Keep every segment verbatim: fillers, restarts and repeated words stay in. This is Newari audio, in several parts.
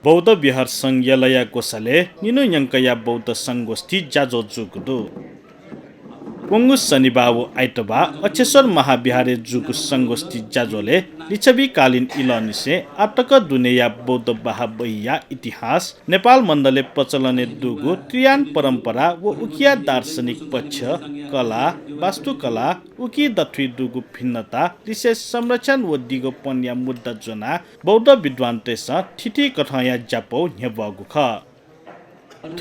बौद्ध विहार संघ यलया ग्वसालय् निन्हु न्यंकया बौद्ध संगोष्ठी ज्याझ्वः जूगु दु। वंगु शनिबाः व आइतबाः अक्षेश्वर महाविहारय् जूगु संगोष्ठी ज्याझ्वलय् लिच्छविकालीन इलंनिसें आःतक दुनेया बौद्ध बाहाः बहिया इतिहास, नेपाल मण्डलय् प्रचलनय् दुगु त्रियान परम्परा व उकिया दार्शनिक पक्ष, कला, वास्तुकला, उकी दथुइ दुगु भिन्नता लिसे संरक्षण व दिगो पनया मुद्दा ज्वनाः बौद्ध विद्वानतय्सं थीथीकथंया ज्यापौ न्ह्यब्वःगु खः।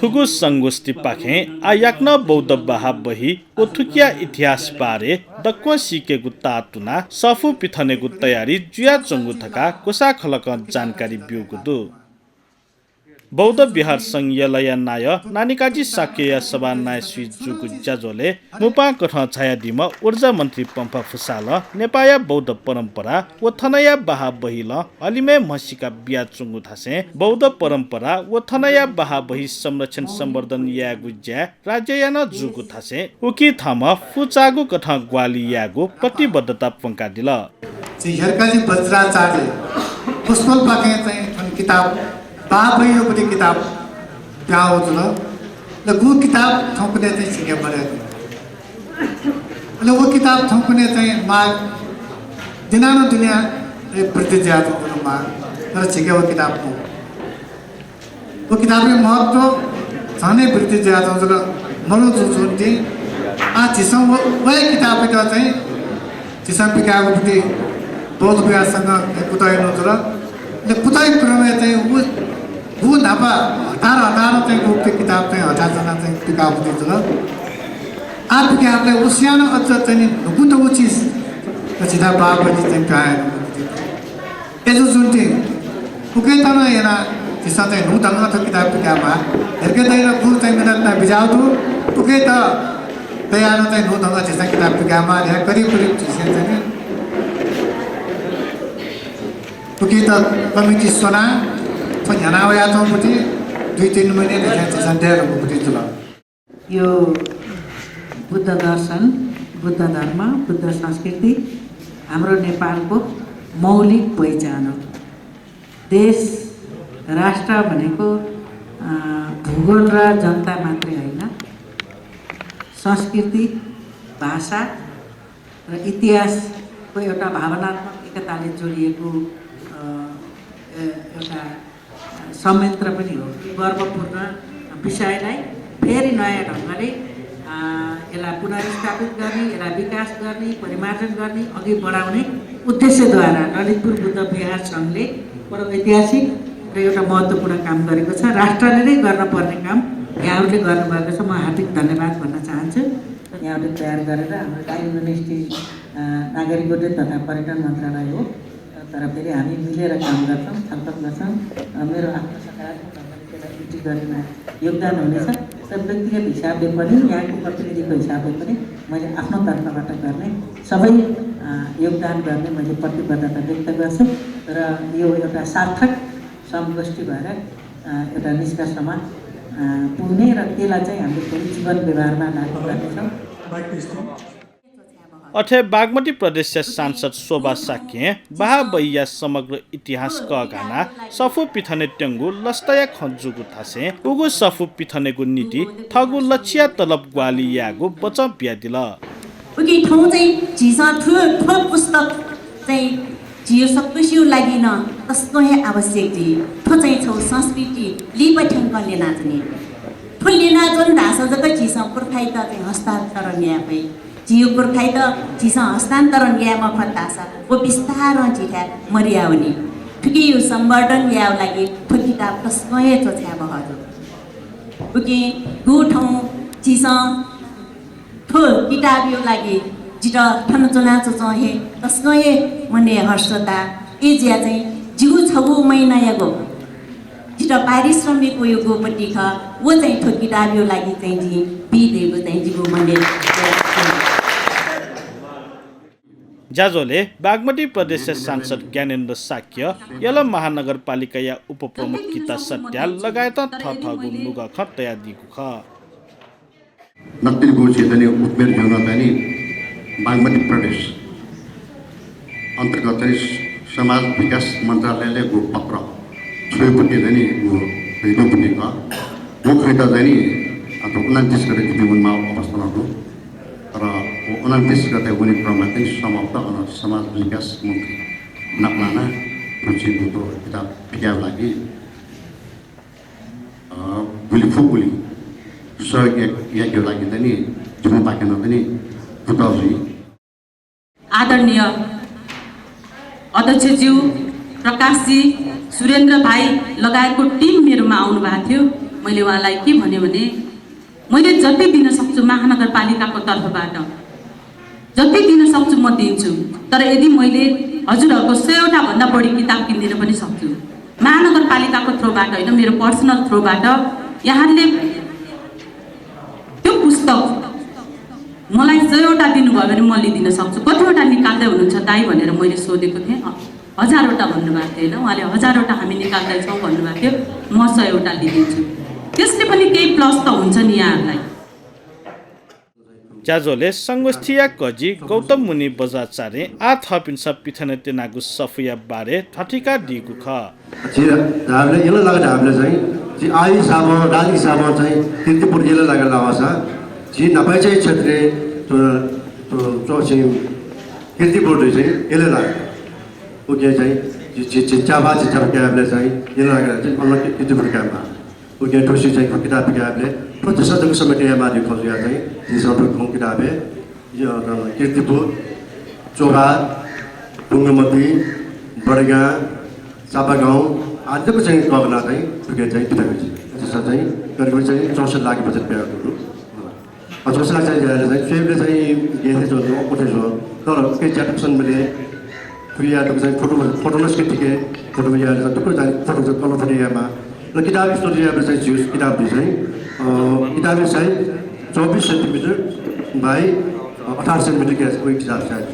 थुगु संगोष्ठीपाखें आः याकनं बौद्ध बाहाः बहि व थुकिया इतिहास बारे दक्वं सीकेगु ताः तुनाः सफू पिथनेगु तयारी जुयाच्वंगु धकाः ग्वसाः खलकं जानकारी ब्यूगु दु। बौद्ध विहार संघ यलया नायः नानिकाजी शाक्यया सभानायःसुइ जूगु ज्याझ्वलय् मुपांकथं झायादीम्ह ऊर्जा मन्त्री पम्फा फुसालं नेपाःया बौद्ध परम्परा व थनया बाहाः बहिलं हलिमय् म्हसीका बियाच्वंगु धासें बौद्ध परम्परा व थनया बाहाः बहि संरक्षण संवर्धन यायेगु ज्या राज्यया नं जूगु धासें उकी थःम्हं फुचाःगु कथं ग्वाहालि यायेगु प्रतिबद्धता प्वंकादिल। चाहिँ हेर्काजी वज्राचार्य पुष्पलपाखें चाहिँ थन किताब बाहाः बहियो पति किताब पिहां वःजुल। ल गु किताब थौंकन्हय् चाहिँ झीके मदय्। अले व किताब थौंकन्हय् चाहिँ माग दिनानुदिन वृद्धि जुयाच्वंगु माग, तर झीके व किताब मखु। व किताबया महत्व झनै वृद्धि जुयाच्वंगु जुल, मरु जुजुन्ति। आः झीसं व, व हे किताबयात चाहिँ झीसं पिकाःगु पति बौद्ध विहार संघ कुतः यानाजुल। अले कुतःया क्रमय् चाहिँ व, व न्हापा हतार हतार चाहिँ उक्त किताब चाहिँ हथाय् च्वनाः चाहिँ पिकाःगु पति जुल। आः पिकाःबलय् व स्वयां नं अझ चाहिँ न्हूगु तःगु चिज झीथाय् बाहाः बहि चाहिँ पिहां वःगु पति जुल। अय् जुजुन्ति उकियात नं यानाः झीसं चाहिँ न्हूदंगं थ्व किताब पिकायेमाः। हेर्के दइगु चाहिँ मिनत नं बिज्याःगु दु। उकियात तयार नं चाहिँ न्हूदंगं झीसं किताब पिकायेमाः धयाः करिब करिब झीसं चाहिँ उकियात कमिटी स्वनाः थ्व न्ह्याना वयाच्वंगु पति दुई तीन महिना झीसं, झीसं दयेधुंकूगु पति जुल। यो बुद्ध दर्शन, बुद्ध धर्म, बुद्ध संस्कृति हाम्रो नेपालको मौलिक पहिचान हो। देश, राष्ट्र भनेको, अ, भूगोल र जनता मात्रै होइन, संस्कृति, भाषा र इतिहासको एउटा भावनात्मक एकताले जोडिएको, अ, ए-, एउटा संयन्त्र पनि हो। गर्वपूर्ण विषयलाई फेरि नयाँ ढङ्गले, अ, यसलाई पुनर्स्थापित गर्ने, यसलाई विकास गर्ने, परिमार्जन गर्ने, अघि बढाउने उद्देश्यद्वारा ललितपुर बुद्ध विहार संघले बडो ऐतिहासिक र एउटा महत्त्वपूर्ण काम गरेको छ। राष्ट्रले नै गर्नुपर्ने काम यहाँहरूले गर्नुभएको छ। म हार्दिक धन्यवाद भन्न चाहन्छु। यहाँहरूले तयार गरेर हाम्रो टाइम युनिभर्सिटी, अ, नागरिक उड्डयन तथा पर्यटन मन्त्रालय हो। तर फेरि हामी मिलेर काम गर्छौँ, छलफल गर्छौँ। अ, मेरो आफ्नो सकारात्मक ढङ्गले त्यसलाई entry गर्नमा योगदान हुनेछ। तर व्यक्तिगत हिसाबले पनि, यहाँको प्रतिनिधिको हिसाबले पनि मैले आफ्नो तर्फबाट गर्ने सबै, अ, योगदान गर्ने मैले प्रतिबद्धता व्यक्त गर्छु र यो एउटा सार्थक संगोष्ठी भएर, अ, एउटा निष्कर्षमा, अ, पुग्ने र त्यसलाई चाहिँ हामीले फेरि जीवन व्यवहारमा लागू गर्नेछौँ। अथे बागमती प्रदेशया सांसद शोभा शाक्यं बाहाः बहिया समग्र इतिहास कःघानाः सफू पिथनेत्यंगु लसताया खँ जूगु धासें उगु सफू पिथनेगु निंतिं थःगु लच्छिया तलब ग्वाहालि यायेगु बचं बियादिल। उकिं थौं चाहिँ झीसं थ्व, थ्व पुस्तक चाहिँ झीयो सकसियो लागि नं तसकं हे आवश्यक जुइ। थ्व चाहिँ छगू संस्कृति लिपा थ्यंकं ल्यनाच्वनी। थ्व ल्यनाच्वन धाःसा जक झीसं पुर्खाइत चाहिँ हस्तान्तरण याये फइ। झीयो पुर्खाइत झीसं हस्तान्तरण याये मफत धाःसा व बिस्तारं झीथाय् मदयावनी। थुकियो संवर्धन यायेगु लागि थ्व किताब तसकं हे च्वछाये बहःजू। उकिं गुगु थौं झीसं थ्व किताबयो लागि जितः थन च्वनाच्वंच्वं हे तसकं हे मनय् हर्ष ताः। अय् जुयाः चाहिँ जिगु छगू महिनायागु जितः पारिश्रमिक वयागु पति खः, व चाहिँ थ्व किताबयो लागि चाहिँ जिं बी धइगु चाहिँ जिगु मनय्। ज्याझ्वलय् बागमती प्रदेशया सांसद ज्ञानेन्द्र शाक्य, यल महानगरपालिकाया उपप्रमुख गीता सत्याल लगायतं थःथःगु नुगः खँ तयादीगु खः। नकतिनि गु झी चाहिँ नि उपमेयर ज्यूनं चाहिँ नि बागमती प्रदेश अन्तर्गत चाहिँ नि समाज विकास मन्त्रालयले गु पत्र छुइपुट्टि चाहिँ नि व खैदुपुट्टि खः। व खैत चाहिँ नि अथवा उनन्तिस गते दिपी वनेमाः अवस्थामा दु। तर व उनन्तिस गते वने क्रममा चाहिँ समाप्त अन समाज विकास मन्त्री नापलाना रुचि मुद्दो किताब पिकायेगु लागि, अ, गुलि फु गुलि सहयोग या-, याकेगु लागि चाहिँ नि जिमि पाखें नं चाहिँ नि कुतः जुइ। आदरणीय अध्यक्षज्यू, प्रकाशजी, सुरेन्द्र भाइ लगायतको टिम मेरोमा आउनुभएको थियो। मैले उहाँलाई के भने भने, मैले जति दिन सक्छु महानगरपालिकाको तर्फबाट जति दिन सक्छु म दिन्छु, तर यदि मैले हजुरहरूको सयवटा भन्दा बढी किताब किनिदिन पनि सक्छु, महानगरपालिकाको थ्रोबाट होइन, मेरो पर्सनल थ्रोबाट यहाँहरूले त्यो पुस्तक मलाई सयवटा दिनुभयो भने म लिइदिन सक्छु। कतिवटा निकाल्दै हुनुहुन्छ दाइ भनेर मैले सोधेको थिएँ। अ, हजारवटा भन्नुभएको थियो, होइन? उहाँले हजारवटा हामी निकाल्दैछौँ भन्नुभएको थियो, म सयवटा लिइदिन्छु। त्यसले पनि केही प्लस त हुन्छ नि यहाँहरूलाई। ज्याझ्वलय् संगोष्ठीया कजि गौतम मुनि बज्राचार्यं आः थःपिन्सं पिथने त्यनागु सफूया बारे थथिकादीगु खः। झी धाःबलय्, यलय् लाक धाःबलय् चाहिँ, झी आः हिसाबं, राजनीतिक हिसाबं चाहिँ कीर्तिपुर यलय् लाक लाःसा, झी न्हापाया चाहिँ क्षेत्रय् च्व-, च्व-, च्वंगु चाहिँ कीर्तिपुर चाहिँ यलय् लाक। उकिं चाहिँ झी, झी, झी च्याभा, झी च्याभा कायेबलय् चाहिँ यलय् लाक चाहिँ अन कीर्तिपुर कायेमाः। उकिं थ्व सिबय् चाहिँ किताब पिकायेबलय् थ्व झीसं जक समेत यायेमाःगु खँ जुयाः चाहिँ झीसं थ्व किताबय्, अ, कीर्तिपुर, चोभार, बुंगमती, बडगां, चापागाउँ आदि जक चाहिँ कःघानाः चाहिँ थुके चाहिँ पिकायेगु जुइ। झीसं चाहिँ करिब चाहिँ चौसट्ठी लाख बजेट पिकायेगु दु। अ, चौसट्ठी लाख चाहिँ यायेबलय् चाहिँ स्वयेबलय् चाहिँ गय् थें च्वं, अप्वः थें च्वं। तर उके ज्यात सन मिले, थुकिया दुगु चाहिँ फोटो, फोटो नं सिके थिके, फोटो यायेबलय् चाहिँ दुगु चाहिँ फोटो चाहिँ colour फोटो यायेमाः। र किताब स्टोर यायेबलय् चाहिँ झी किताब दु चाहिँ, अ, किताबया साइज चौबिस centimeter by, अ, अठार centimeter के, उहे किताब साइज।